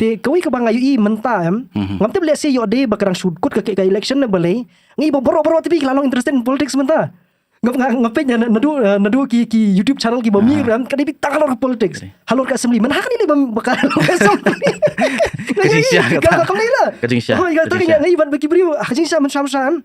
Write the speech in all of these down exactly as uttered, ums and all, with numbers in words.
Te kawei kaba nga ïohi mynta em. Mhm. Ngam tip lehse ïoh dei ba ka dang shu kut ka, ka election ne balei. Nga ïohi ba baroh baroh te phi ki la long interested in politics mynta. Nga nga nga peit na, naduh, eh, naduh ki, ki YouTube channel kiba mih em, ka dei beit tang halor ka politics. Halor ka assembly. Mynta ha kane lei ba, ba ka halor ka assembly. Ka jingshisha kata. Ka, ka, ka, ka, ka, ka jingshisha. Hooid, kata ka jingshisha. Nga ïohi ba ki briew ha ka jingshisha mynshwa mynshwa em.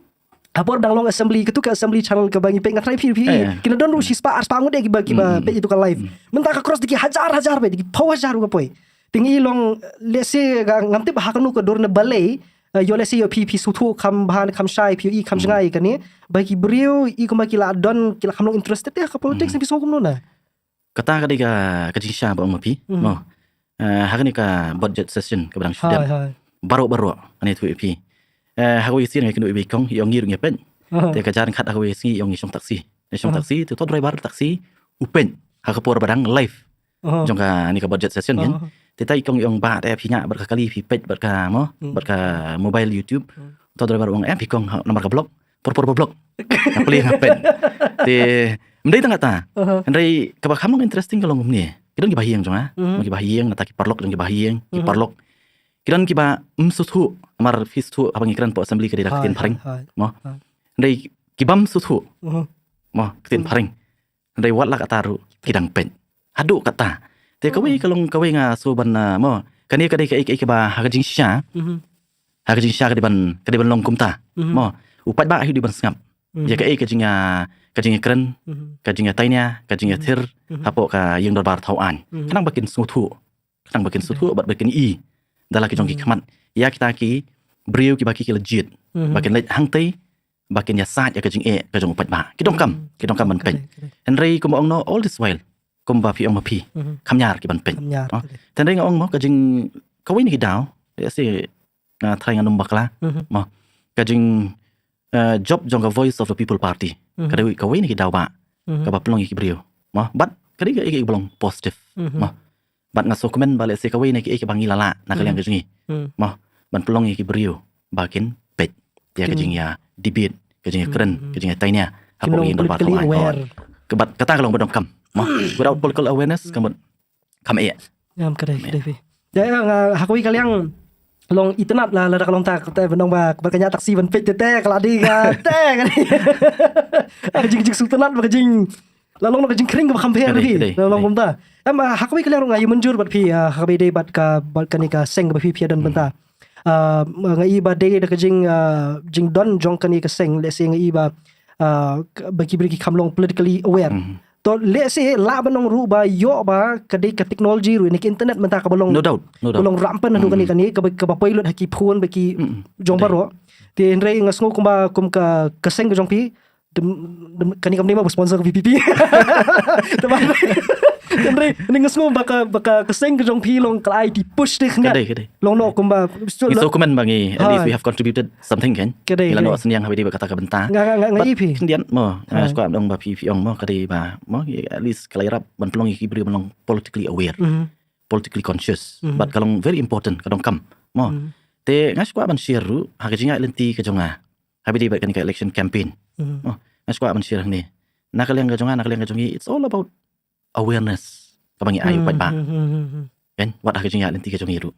Ha por dang long assembly, katu ka assembly channel kaba ngi peit, nga tharai phi, phi, eh, eh, ki la don ruh shispah arspah ngut eh kiba, kiba, mm, mm, peit ïa katu ka live. Mm. Mynta ka cross da ki hajar hajar beit, da ki phew hajar ruh ka poi. Te ngi long, lehse, nga, ngam tip ha kano ka dur ne balei, eh, ïoh lehse ïoh phi, phi sngewthuh kham bha ne kham shai, phi ïohi kham, mm, jngai kane. Ba ki briew i kumba ki la don, ki la kham long interested ïa ka politics, mm, ne phi sngew kumno na? Kata ka dei ka, ka jingshisha ba ong ma phi, mm, mo. Eh, ha kane ka budget session kaba dang shu dep. Hooid, hooid. Baroh baroh, kane tu ïa phi. Eh, ha kawei ka sien nga kynduh ïa i kong, i ong ngi ruh ngi peit. Aha. Te ka jar khat ha kawei ka sngi i ong ngi shong taxi. Ngi shong, aha, taxi, te uto u driver taxi u peit ha ka por ba dang live. Aha. Jong kane ka budget session kan. Aha. Te tai i kong i ong ba te phi ñiah bad ka kali, phi peit bad ka mo, hmm, bad ka mobile YouTube. Hmm. Uto u driver u ong, eh, phi kong, ha, namar ka block. Por por ba block. Nga plie nga peit. Te ym dei tang kata. Aha. Hynrei kaba kham long interesting ka long kumne. Ki don kiba ha ïing jong nga. Mhm. Kiba ha ïing, nangta ki paralok, don kiba ha ïing, ki, mhm, paralok. Ki don kiba ym sngewthuh, namar phi sngewthuh haba ngi kren hapoh assembly ka dei da ka ktien phareng. Hooid, hooid. Mo. Hooid. Hynrei kibym sngewthuh. Mhm. Mo, ktien, mhm, phareng. Hynrei wat la katta ruh ki dang peit. Haduh katta. Te kawei, mhm, ka long kawei nga sngew ban, ah, mo. Kane ka dei kaei kaei kaba ha ka jingshisha. Mhm. Ha ka jingshisha ka dei ban, ka dei ban long kumta. Mhm. Mo, u paidbah hi u dei ban sngap. Mhm. Ïa kaei ka jing, ah, ka jingïakren, mhm, ka jingïatainia, ka jingïathir, mhm, hapoh ka ïing dorbar thaw aiñ. Mhm. Khnang ba kin sngewthuh. Khnang ba kin sngewthuh, mhm, bad ba kin i da la ki jong ki, mhm, khmat ïa kita ki briew kiba ki, ki la jied. Mhm. Ba kin leit hangtei, ba kin ïasaid ïa ka jingeh ka jong u paidbah. Ki donkam, hmm, ki donkam ban peit. Correct, correct. Hynrei kumba ong no, all this while, kumba phi ong ma phi, hmm, kham ñiar ki ban peit. Kham ñiar, oh, correct. Te hynrei nga ong mo, ka jing, kawei na ki daw, ïa si, nga tharai ngan ym bakla, hmm, mo. Ka jing, eh, job jong ka Voice of the People Party. Hmm. Ka dei kawei na ki daw ba, hmm, kaba pynlong ïa ki briew. Mo, bad ka dei ka, ka, ka ba long positive. Hmm. Mo. Bad nga sngewkmen ba lehse kawei na kiei kiba ngi la lah na ka liang, hmm, ka jong ngi. Hmm. Mo, ban pynlong ïa ki briew ba kin peit ïa ka, kin, jingïa debate, ka jingïakren, hmm, hmm, ka jingïatainia hapoh ka ïing dorbar thaw aiñ. Kin long politically aware. Ka bad kata ka long ba donkam. Mo, without political awareness, hmm, ka mut kam eh. Ngam, ka dei, ka dei phi. Ïa, ïa, nga, ha kawei ka liang long itynnad la, lada ka long ta, kata ban ong ba, ba ka ñiah taxi ban peit te, te, ka la dei ka, te, ka dei. Ka jing, jing sngewtynnad ba ka jing La long, long ka jingkhring kaba kham pher. Ka dei, ka dei, ka dei. La long kumta. Em, ah, ha kawei ka liang ruh nga ïa mynjur bad phi, ah, ha kaba ïadei bad ka, bad kane ka seng kaba phi, phi ïadon, hmm, bynta. Ah, nga ïohi ba dei da ka jing, ah, jingdon jong kane ka seng, lehse nga ïohi ba, ah, ka, ba ki briew ki kham long politically aware. Hmm. To lehse lah ban ong ruh ba ïoh ba ka dei ka technology ruh, ne ka internet mynta kaba long, no doubt, no doubt, kaba long rampant haduh kane, hmm, kane, kaba, kaba poi lut ha ki phone ba ki, hmm, jong, dei, baroh. Te hynrei nga sngew kumba, kum ka, ka seng ka jong phi, Dem, dem, kane kam dei ma ba sponsor ka V P P. Te ba, hynrei, hynrei nga sngew ba ka, ba ka, ka seng ka jong phi long ka la ai ti push te khyndiat. Ka dei, ka dei. Long noh kumba, ngi sngewkmen ba ngi, at least we have contributed something, kan? Ka dei, ka dei. Ngi la noh synñiang ha ba ïadei bad kata ka bynta. Nga, nga, nga, nga ïohi phi. Khyndiat mo, nga, ha, sngewkwah ban ong ba phi, phi ong mo, ka dei ba mo, at least ka la ïarap ban pynlong ïa ki briew ban long politically aware. Mhm. Politically conscious. Mhm. Bad ka long very important, ka donkam mo. Mhm. Te nga sngewkwah ban share ruh ha ka jingïaid lynti ka jong nga ha ba ïadei bad kane ka election campaign. Mhm. Oh, nga sngewkwah ban share hangne. Na ka liang ka jong nga, na ka liang ka jong ngi, it's all about awareness kaba ngi ai u paidbah. Mhm, mhm, mhm. Kan, wat ha ka jingïaid lynti ka jong ngi ruh.